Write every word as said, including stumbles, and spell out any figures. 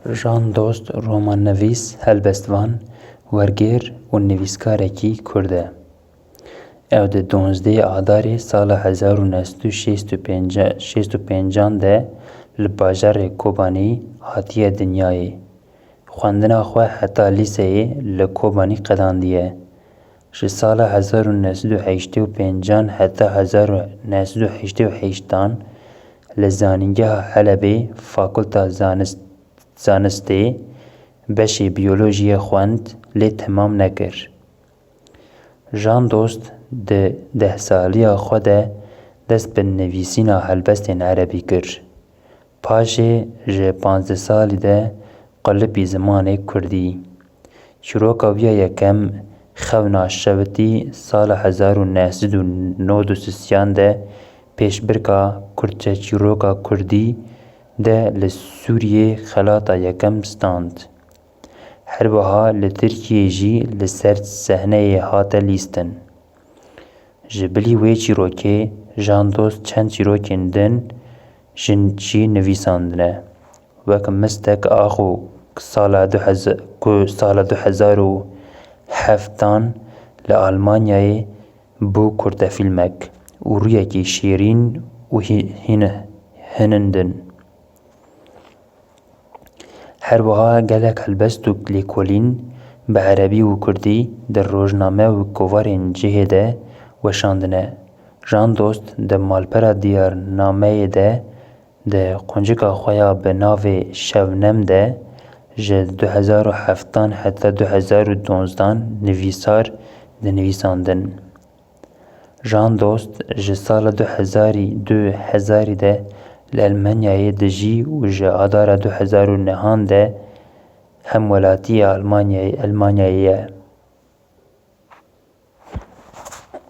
Jan Dost romannivîs, helbestvan, wergêr û nivîskarekî kurd e. Ew di duwazdehê Adarê sala hezar û neh sed û şêst û pênc, şêst û pêncan de li bajarê Kobanî hatiye dinyayê. Xwendina xwe heta lîseyê li Kobanî qedandiye. Ji sala hezar û neh sed û heştê û pêncan heta hezar û neh sed û heştê û heştan li Zanîngeha Helebê Fakulta Zanist-, Zanistê beşê biyolojiyê xwend, lê temam nekir. Jan Dost di deh saliya xwe de dest bi nivîsîna helbestên erebî kir. Paşê ji panzdeh salî de qulipî zimanê kurdî. Çîroka wî ya yekem, Xewna Şewitî, sala hezar û neh sed û nod û sisiyan de pêşbirka Kurdçe çîroka kurdî de li Sûriyê xelata yekem stand. Her wiha li Tirkiyê jî li ser sehneyê hate lîstin. Ji bilî wê çîrokê, Jan Dost çend çîrokên din jî nivîsandine, wek Mistek Axo, sala du hezar, ku sala du hezar û heftan li Almanyayê bû kurtefîlmek û rûyekî şêrîn û hî-, hîn-, hinindin. Her wiha gelek helbest û lêkolîn bi erebî û kurdî di rojname û kovarên cihê de weşandine. Jan Dost di malpera Diyarnameyê de di quncika xwe ya bi navê Şebnem de ji du hezar û heftan heta du hezar û donzdan nivîsar dinivîsandin. Jan Dost ji sala du hezarî, du hezarî de li Elmanyayê dijî û ji Adara du hezar û nehan de hemwelatiyê Almanyayê, Elmanyayê ye.